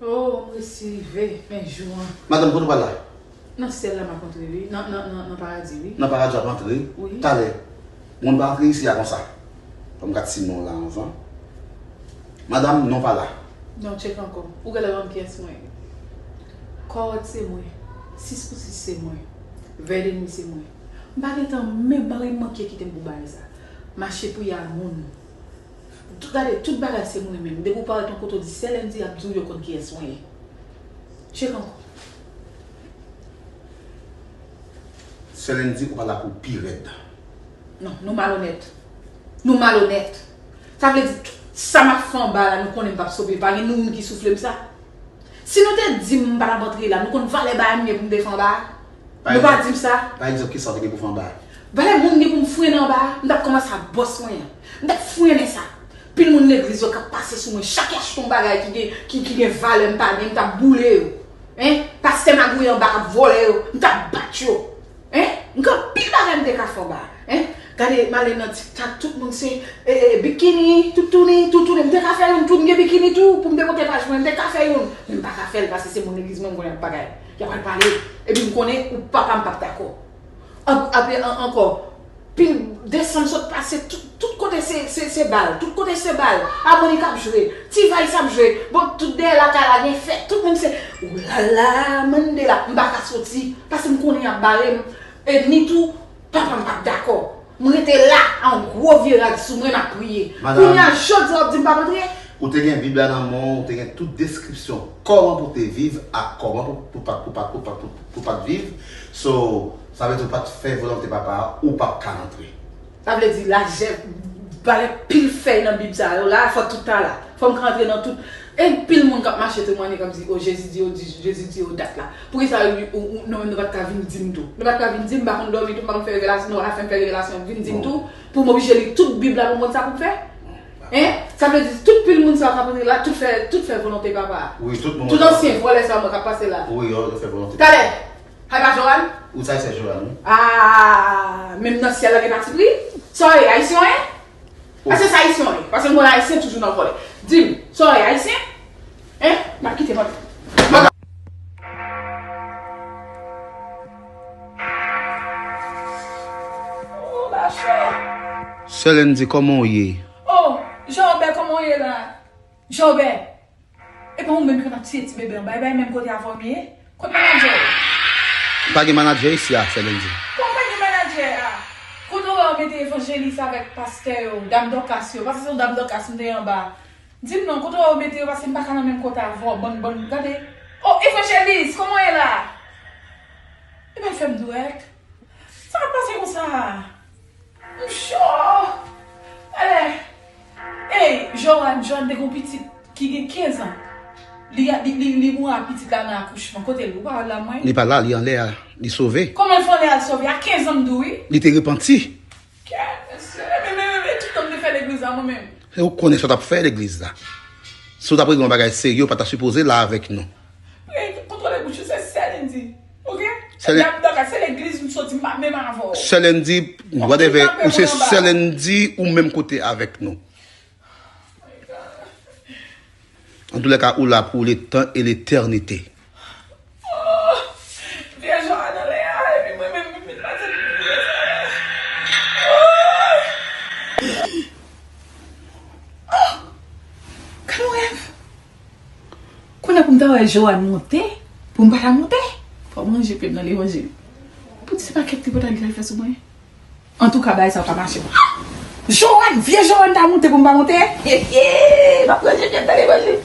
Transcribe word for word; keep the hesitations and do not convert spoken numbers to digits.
Oh, m resi rive, men jou an. Madanm, kote w pral la? Nan syèl la m ap antre wi, nan, nan, nan, nan paradi wi. Nan paradi w ap antre? Wi. Talè, moun pa antre isi a konsa. Fò m gad si non w la anvan. Madanm, non pa la. Non, tcheke ankò. Ou genlè pa konn kiyès mwen ye. Kòd se mwen. Sis pou sis se mwen. Vèdenwi se mwen. M pa gentan menm, m pa menm manke kite m pou bagay sa. Mache priye a moun. Tout, gade, tout bagay se mwen menm. Depi w parèt yon kote w di sè Lundi, y ap di w yo konn kiyès mwen ye. Tcheke ankò. Sè Lundi, ou pa la pou pi rèd. Non, nou malonèt. Nou malonèt. Sa vle di, tout sa m ap fè anba la, nou konnen m p ap sove. Pa gen nou moun ki soufle m sa. Si nou te di m m pa t ap antre la, nou konn valè bagay m ye pou m te fè anba a? Nou pa di m sa? Pa egzanp, kisa w te gen pou fè anba a? Valè moun gen pou m frennen anba a, m t ap kòmanse ak bòs mwen an. M t ap frennen sa. Pil moun legliz yo k ap pase sou mwen, chak y achte yon bagay ki gen, ki, ki gen valè m pa gen, m t ap boule yo. Hein? Pastè magouye anba k ap vòlè yo, m t ap bat yo. Hein? M gen anpil bagay m te ka fè anba a. Hein? Gade, m ale nan TikTok, tout moun se, e, e, bikini, toutouni, toutouni. M te ka fè youn tou, m gen bikini tou, pou m te monte paj mwen, m te ka fè youn. Men m pa ka fè l, paske se moun legliz mwen, m konnen y ap bagay. Y ap al pale. Epi m konnen ou papa m p ap dakò. An-, api an-, ankò, pil desanm sot pase, tout, tout kote se, se, se bal, tout kote se bal. Amoni k ap jwe, T-Vice ap jwe. Bon, tout dèyè lakay la gen fèt, tout moun se, oulala, Mandela, m pa ka soti, paske m konnen y ap bare m. E ni tou, papa m p ap dakò. M rete la, a yon gwo vye rad sou mwen, m ap priye. Kounye a, jodi a, w ap di m p ap antre? Ou te gen Bib la nan men w, ou te gen tout deskripsyon kòman pou te viv ak kòman pou, pou pa, pou pa, pou pa, pou, pou pa t viv. So, sa vle di ou pa t fè volonte Papa a, ou p ap ka rantre. Sa vle di lajè, valè pil fèy nan Bib sa yo la, fò tout ta la. Fò m ka antre nan tout. E pil moun k ap mache temwanye k ap di, o, Jezi di yo, di, Jezi di yo dat la. Poukisa ou, ou, nou menm nou pa t ka vin di m tou? Nou pa t ka vin di m, m pa konn dòmi tou, m pa konn fè revelasyon, nou pa ka fè m fè revelasyon, vin di m tou, pou m oblije li tout Bib la pou m konn sa pou m fè? Hein? Sa vle di tout pil moun sa yo k ap antre la, tout fè, tout fè volonte Papa a. Wi, tout moun. Tout ansyen vòlè sa yo k ap pase la. Wi, yo, yo fè volonte Papa a. Talè! Sa pa Johan? Ou sa se Johan, wi. Ah, menm nan syèl la gen patipri? Sa w ye, ayisyen w ye? Èske se ayisyen w ye? Paske m konn ayisyen toujou nan vòlè. Di m, sa w ye, ayisyen? Hein? M ap kite mwen. Oh, machè. Sè Lundi, kòman w ye? Oh, Jòbè, kòman w ye la? Jòbè. E pa ou menm ki konn ap tiye ti bebe anba, e pa e menm kote avè w m ye? Kot manadjè yo? Pa gen manadjè isi a, Sè Lundi. Kòman pa gen manadjè a? Kote w wè yo mete evanjelis avèk pastè yo, dam Dòkas yo, paske se yon dam Dòkas m te ye anba. Di m non, kote w wè yo mete yo, paske m pa ka nan menm kote avè w, bann, bann, gade. Oh, evanjelis, kòman w ye la? E pa fè m dwèt. Sa k ap pase konsa? M cho! Talè! Ey, Johan, Johan te gen yon pitit ki gen kenz an. Li, li, li, li mouri ak pitit la nan akouchman. Kote l? Ou pa wè l la, mwen? Li pa la, li anlè a. Li sove. Kòman l fè anlè a, l sove? A kenz an, m di w, wi. Li te repanti. Kè, mesye, men, men, men, men, tout tan m te fè legliz la, mwen menm. E ou konnen sa w t ap fè legliz la. Si w t ap regle yon bagay serye, ou pa ta sipoze la avèk nou. Ey, kontwole bouch ou, se Sè Lundi. Oke? Sè Lun- Dam Dòkas, se legliz m soti, m pa menm avè w. Sè Lundi, whatever, ou se Sè Lundi, ou menm kote avèk nou. Antoulèka, ou la pou letan e letènite. Oh, vye Johan anlè a, epi mwen menm, m vin pase tout vye sa. Oh! Oh! Gad yon rèv! Kounye a pou m ta wè Johan monte, pou m pa ta monte, fò m ranje pye m nan levanjil. Poutji se pa kèk tripotay li t al fè sou mwen? Antouka, bagay sa yo pa mache. Johan, vye Johan ta monte pou m pa monte? He, he, m ap ranje pye m nan levanjil.